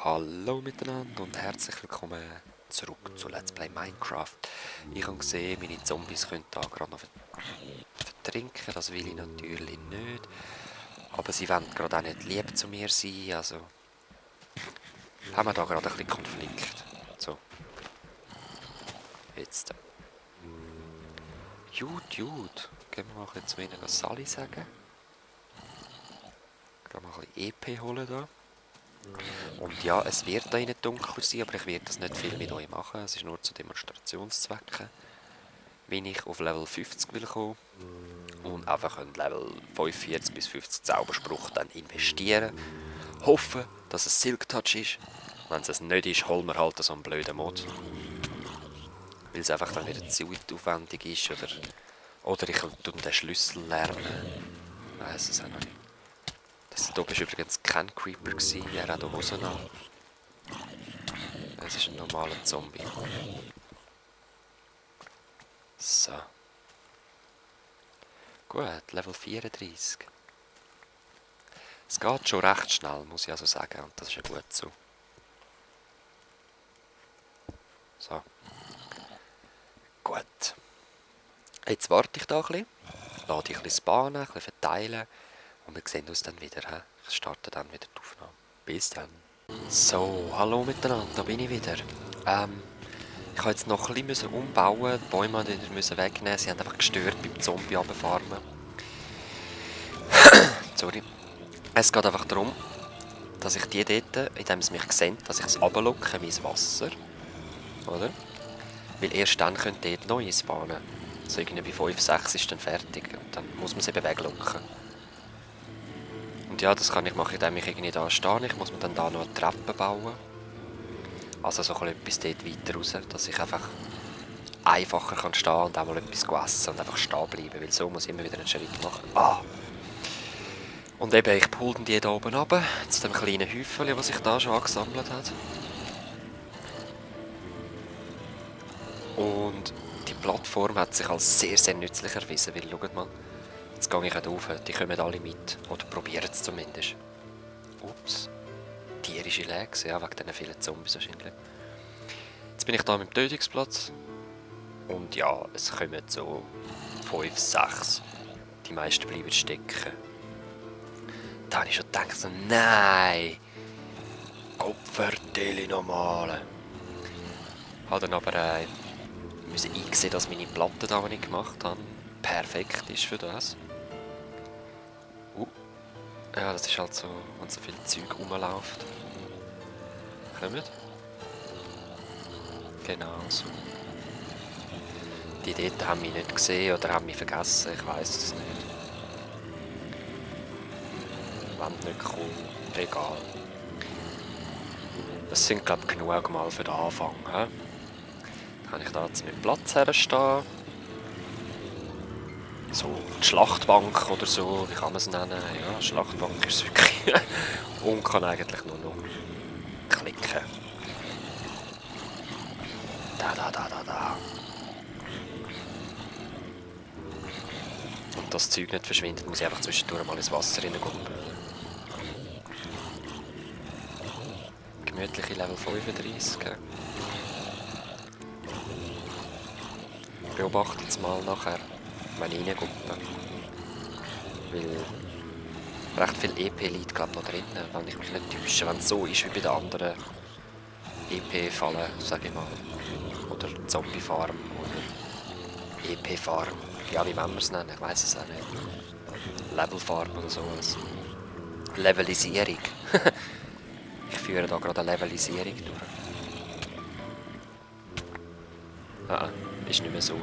Hallo miteinander und herzlich willkommen zurück zu Let's Play Minecraft. Ich habe gesehen, meine Zombies können da gerade noch vertrinken, das will ich natürlich nicht. Aber sie wollen gerade auch nicht lieb zu mir sein, also haben wir da gerade ein bisschen Konflikt. So, jetzt. Gut. Gehen wir mal jetzt zu ihnen Sally sagen. Gerade mal ein bisschen EP holen da. Und ja, es wird da nicht dunkel sein, aber ich werde das nicht viel mit euch machen. Es ist nur zu Demonstrationszwecken. Wenn ich auf Level 50 will kommen und einfach einen Level 45 bis 50 Zauberspruch dann investieren. Hoffen, dass es Silk Touch ist. Wenn es nicht ist, holen wir halt so einen blöden Mod. Weil es einfach dann wieder zu aufwendig ist. Oder ich tue den Schlüssel lernen. Ich weiss es auch noch nicht. Das hier oben war übrigens kein Creeper. Er hat auch Hosen an. Es ist ein normaler Zombie. So. Gut, Level 34. Es geht schon recht schnell, muss ich also sagen, und das ist ja gut so. So. Gut. Jetzt warte ich da ein bisschen, lade ich ein bisschen spawnen, ein bisschen verteilen und wir sehen uns dann wieder. He? Ich starte dann wieder die Aufnahme. Bis dann. So, hallo miteinander, da bin ich wieder. Ich habe jetzt noch ein bisschen umbauen, die Bäume wieder wegnehmen, sie haben einfach gestört beim Zombie runterfarmen. Sorry. Es geht einfach darum, dass ich die dort, indem sie mich sehen, dass ich es runterlocke, mein Wasser. Oder? Weil erst dann können dort neue spawnen. So irgendwie bei 5, 6 ist dann fertig. Und dann muss man sie eben weglocken. Und ja, das kann ich machen, indem ich irgendwie da stehe. Ich muss mir dann da noch eine Treppe bauen. Also so etwas dort weiter raus, dass ich einfach einfacher kann stehen und auch mal etwas essen und einfach stehen bleiben. Weil so muss ich immer wieder einen Schritt machen. Und eben, ich pull die da oben runter, zu dem kleinen Häufchen, das sich da schon angesammelt hat. Und die Plattform hat sich als sehr, sehr nützlich erwiesen, weil, schaut mal, jetzt gehe ich auch rauf, die kommen alle mit, oder probieren es zumindest. Ups, tierische Lag, ja, wegen diesen vielen Zombies wahrscheinlich. Jetzt bin ich da mit dem Tötungsplatz, und ja, es kommen so 5, 6, die meisten bleiben stecken. Da habe ich schon gedacht, so, nein, Kopfverteile normale. Habe dann aber müssen einsehen, dass meine Platte da, die ich gemacht habe, perfekt ist für das. Ja, das ist halt so, wenn so viel Zeug rumläuft. Kommt? Genau so. Die dort haben mich nicht gesehen oder haben mich vergessen, ich weiß es nicht. Wenn nicht kommen, egal. Das sind, glaube ich, genug mal für den Anfang. He? Dann kann ich da jetzt mit Platz herstehen. So, die Schlachtbank oder so, wie kann man es nennen? Ja, Schlachtbank ist es wirklich. Und kann eigentlich nur noch klicken. Da. Und das Zeug nicht verschwindet, muss ich einfach zwischendurch mal ins Wasser reingumpen. Gemütliche Level 35. Beobachte jetzt mal nachher, wenn ich reingumpe. Weil recht viel EP liegt, glaube ich, noch drin, wenn ich mich nicht täusche. Wenn es so ist wie bei den anderen EP-Fallen, sage ich mal. Oder Zombie-Farm oder EP-Farm. Ja, wie wollen wir es nennen? Ich weiß es auch nicht. Level-Farm oder sowas. Levelisierung. Ich führe da gerade eine Levelisierung durch. Ist nicht mehr so.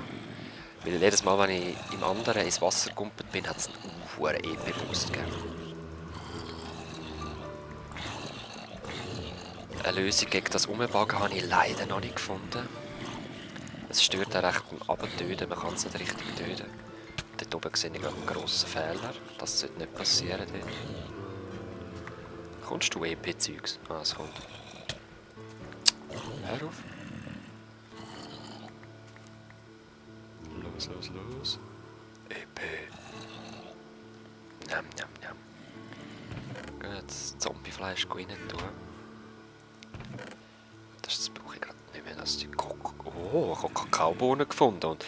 Weil jedes Mal, wenn ich im anderen ins Wasser gegumpelt bin, hat es einen hohen EP-Boost gegeben. Eine Lösung gegen das Umbuggen habe ich leider noch nicht gefunden. Es stört auch recht beim Abtöten, man kann es nicht richtig töten. Dort oben sehe ich einen grossen Fehler, das sollte nicht passieren dort. Kommst du EP-Zeugs? Ah, es kommt. Hör auf. Los. EP. Gut, das Zombiefleisch rein tun. Was? Oh, ich habe Kakaobohnen gefunden. Und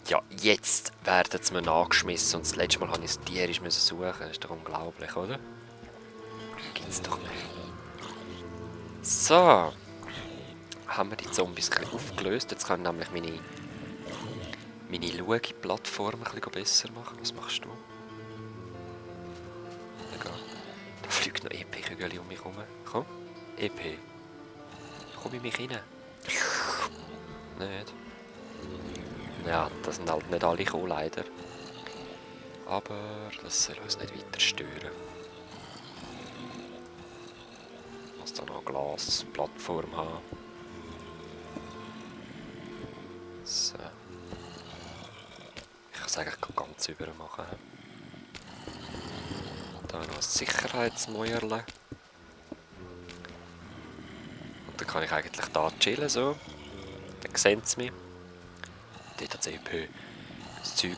ja, jetzt werden sie mir nachgeschmissen. Und das letzte Mal habe ich es tierisch suchen. Das ist doch unglaublich, oder? Gibt's doch nicht. So. Haben wir die Zombies ein bisschen aufgelöst. Jetzt kann ich nämlich meine Schau-Plattform ein bisschen besser machen. Was machst du? Egal. Da fliegt noch EP-Kügel um mich herum. Komm, EP. Komm in mich rein. Nicht. Ja, das sind halt nicht alle gekommen, leider. Aber das soll uns nicht weiter stören. Ich muss da noch eine Glasplattform haben. So. Ich kann es eigentlich ganz über machen. Da noch ein Sicherheitsmäuerle. Und dann kann ich eigentlich da chillen, so. Dann sehen sie mich. Dort hat es EP. Das Zeug.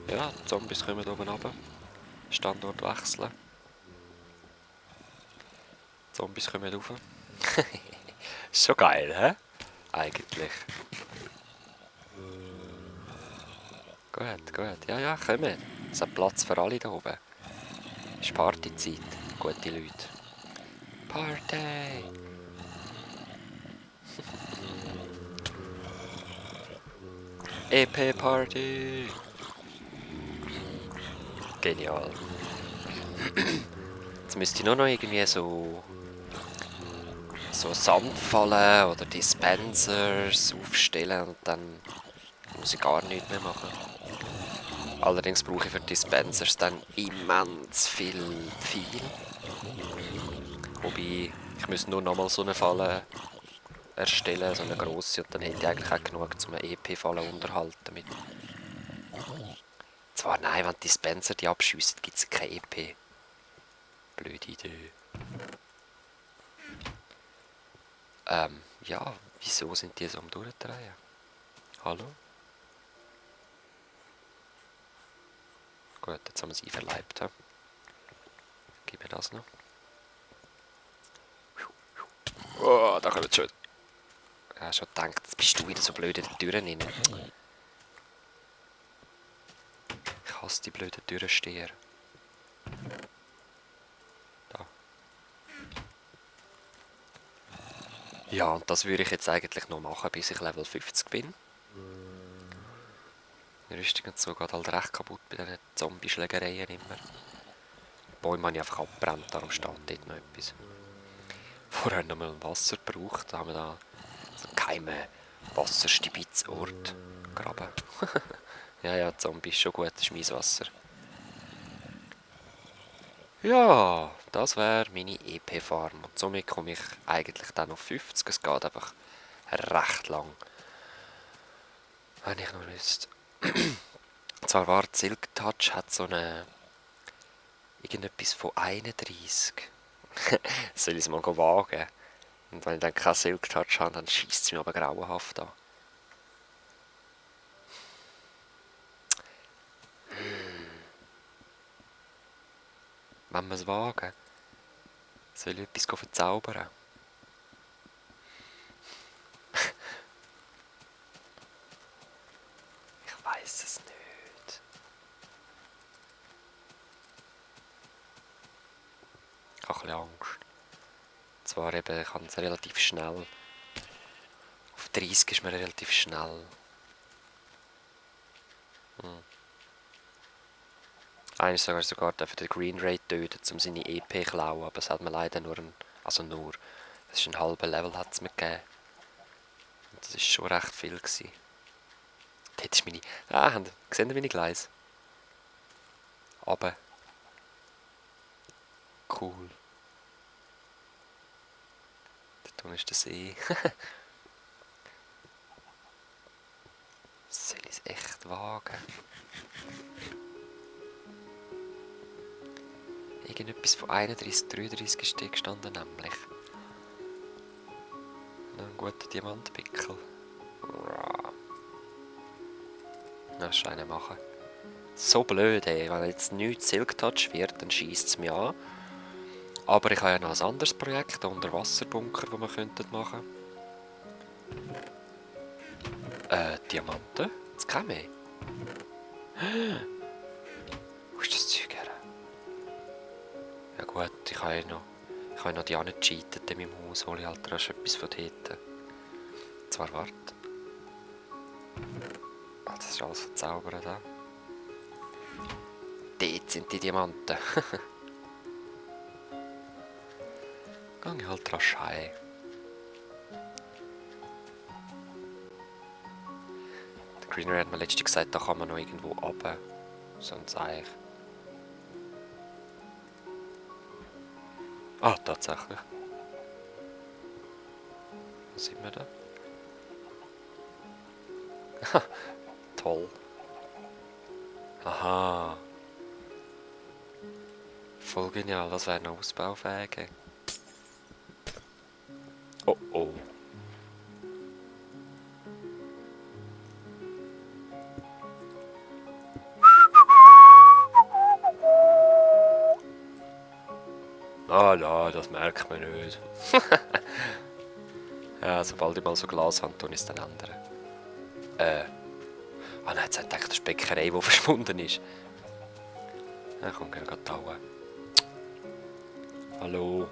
Ja, die Zombies kommen oben runter. Standort wechseln. Die Zombies kommen rauf. Ist schon geil, hä? Eigentlich. Gut, gut. Ja, ja, kommen. Es hat Platz für alle da oben. Es ist Partyzeit. Gute Leute. Party! EP-Party! Genial. Jetzt müsste ich nur noch irgendwie so Sandfallen oder Dispensers aufstellen und dann muss ich gar nichts mehr machen. Allerdings brauche ich für Dispensers dann immens viel. Wobei, ich müsste nur nochmal so eine Falle erstellen, so eine grosse, und dann hätte ich eigentlich auch genug, um eine EP-Falle unterhalten mit. Zwar nein, wenn die Dispenser die abschiessen, gibt es keine EP. Blöde Idee. Ja, wieso sind die so am Durchdrehen? Hallo? Gut, jetzt haben wir sie verleibt. Gib mir das noch. Oh, da kommt schon. Ja, schon gedacht, jetzt bist du wieder so blöd in die Türen rein. Ich hasse die blöden Türensteher. Da. Ja, und das würde ich jetzt eigentlich noch machen, bis ich Level 50 bin. Die Rüstung und so geht halt recht kaputt bei diesen Zombie-Schlägereien immer. Bäume habe ich einfach abgebrannt, darum steht dort noch etwas. Vorher noch mal Wasser gebraucht, da haben wir da so einen geheimen Wasserstibitzort graben. Ja, ja, Zombie ist schon gut, das ist mein Wasser. Ja, das wäre meine EP-Farm. Und somit komme ich eigentlich dann auf 50. Es geht einfach recht lang. Wenn ich noch wüsste. Zwar war Silk Touch hat so eine irgendetwas von 31. Soll ich es mal wagen? Und wenn ich dann keinen Silk Touch habe, dann schießt es mir aber grauenhaft an. Wenn wir es wagen, soll ich etwas verzaubern? Ich weiß es nicht. Ich habe ein bisschen Angst. Zwar eben, ich kann es relativ schnell. Auf 30 ist man relativ schnell. Einer sogar den Green Ray töten, um seine EP zu klauen, aber es hat mir leider nur es ist ein halber Level hat es mir gegeben. Und das war schon recht viel gewesen. Dort ist meine, seht ihr meine Gleise? Aber cool. Dort ist der See. Soll ich es echt wagen? Irgendetwas von 31, 33 ist da gestanden, nämlich. Noch ein guter Diamantpickel. Das ist einer machen. So blöd, ey. Wenn jetzt nichts Silk Touch wird, dann schießt es mich an. Aber ich habe ja noch ein anderes Projekt, einen Unterwasserbunker, den wir machen könnten. Diamanten? Das kann mehr. Wo ist das Zeug her? Ja gut, ich habe ja noch die anderen gecheatet in meinem Haus. Hol ich halt rasch etwas von dort. Zwar warte. Ah, das ist alles verzaubert da. Dort sind die Diamanten. Gang ich halt rasch heim. Der Greener hat mir letztens gesagt, da kann man noch irgendwo runter. Sonst eigentlich. Ah, tatsächlich. Wo sind wir da? Toll. Aha. Voll genial, das wäre noch ausbaufähig. Oh oh. Ah ja, das merkt man nicht. Ja, sobald ich mal so Glas habe, tue ich es dann ändern. Ah nein, jetzt hat ich die Bäckerei, die verschwunden ist. Ja, komm, geh gerade da. Hallo.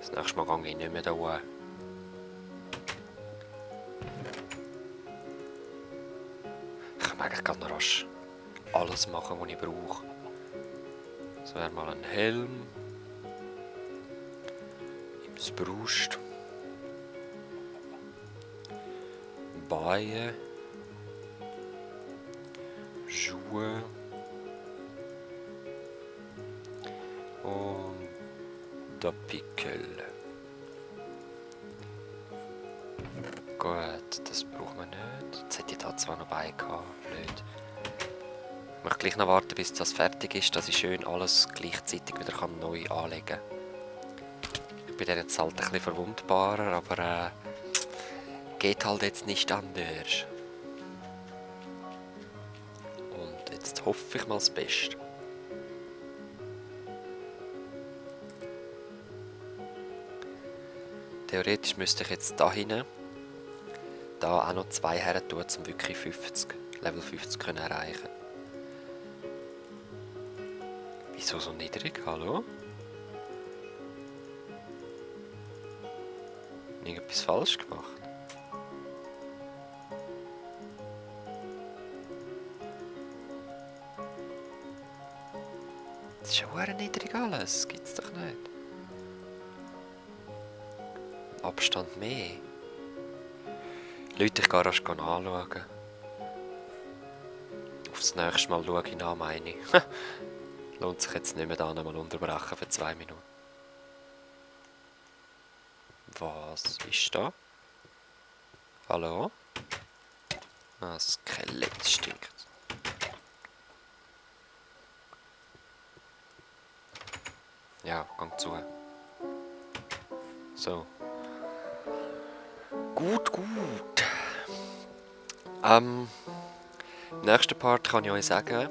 Das nächste Mal gehe ich nicht mehr da hoch. Ich kann eigentlich gerade noch rasch alles machen, was ich brauche. Das wäre mal ein Helm. Ins Brust. Beine. Schuhe. Und der Pickel. Gut, das braucht man nicht. Jetzt hätte ich da zwar noch bei gehabt, blöd. Ich möchte gleich noch warten, bis das fertig ist, dass ich schön alles gleichzeitig wieder neu anlegen kann. Ich bin dann jetzt halt ein bisschen verwundbarer, aber geht halt jetzt nicht anders. Und jetzt hoffe ich mal das Beste. Theoretisch müsste ich jetzt da hinten da auch noch 2 her tun, um wirklich Level 50 können erreichen. Wieso so niedrig? Hallo? Irgendetwas falsch gemacht? Das ist ja sehr niedrig alles, das gibt's doch nicht. Abstand mehr. Leute, ich gehe rasch anschauen. Aufs nächste Mal schaue ich nach, meine ich. Lohnt sich jetzt nicht mehr da nochmal unterbrechen für 2 Minuten. Was ist da? Hallo? Ah, das Skelett stinkt. Ja, gang zu. So. Gut. Im nächsten Part kann ich euch sagen,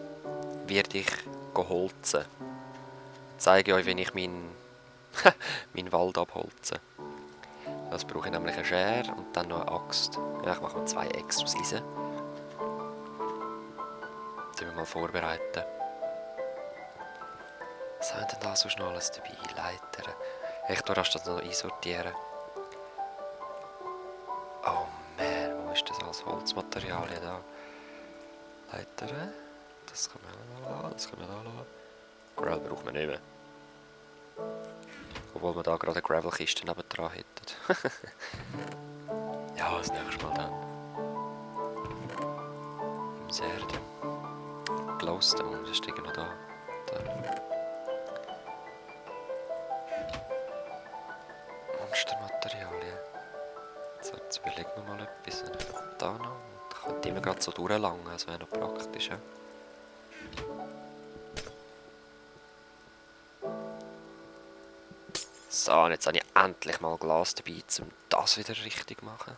werde ich holzen. Zeige euch, wie ich meinen Wald abholze. Das brauche ich nämlich eine Schere und dann noch eine Axt. Ja, ich mache mal 2 Äxte aus Eisen. Jetzt sind wir mal vorbereiten. Was haben denn da so schnell alles dabei? Leiter. Ich tue das noch einsortieren. Oh man, wo ist das als Holzmaterial da? Leiter. Das können wir auch lassen, das können wir auch lassen. Gravel braucht man nicht mehr. Obwohl wir da gerade eine Gravel-Kiste nebendran hätten. Ja, das nächste Mal dann. Im Serde. Glowstone, das ist noch da. Monstermaterialien. So, jetzt überlegen wir mal etwas. Da noch. Da könnte immer gerade so durchlangen, das wäre noch praktisch. Ja? So, und jetzt habe ich endlich mal Glas dabei, um das wieder richtig zu machen.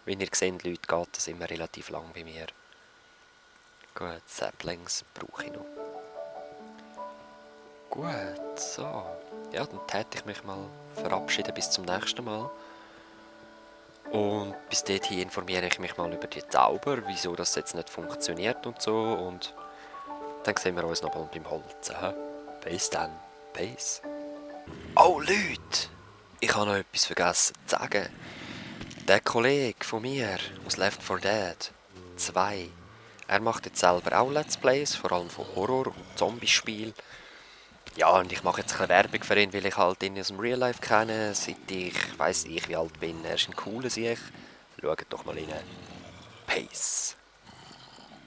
Wie ihr seht, Leute, geht das immer relativ lang bei mir. Gut, Saplings brauche ich noch. Gut, so. Ja, dann täte ich mich mal verabschieden bis zum nächsten Mal. Und bis dahin informiere ich mich mal über die Zauber, wieso das jetzt nicht funktioniert und so. Und dann sehen wir uns nochmal beim Holzen. Hä? Bis dann. Peace. Oh, Leute! Ich habe noch etwas vergessen zu sagen. Der Kollege von mir aus Left 4 Dead 2, er macht jetzt selber auch Let's Plays, vor allem von Horror- und Zombie-Spielen. Ja, und ich mache jetzt ein bisschen Werbung für ihn, weil ich halt ihn aus dem Real Life kenne, seit ich weiss ich wie alt bin. Er ist ein cooler Sieg. Schaut doch mal rein. Peace.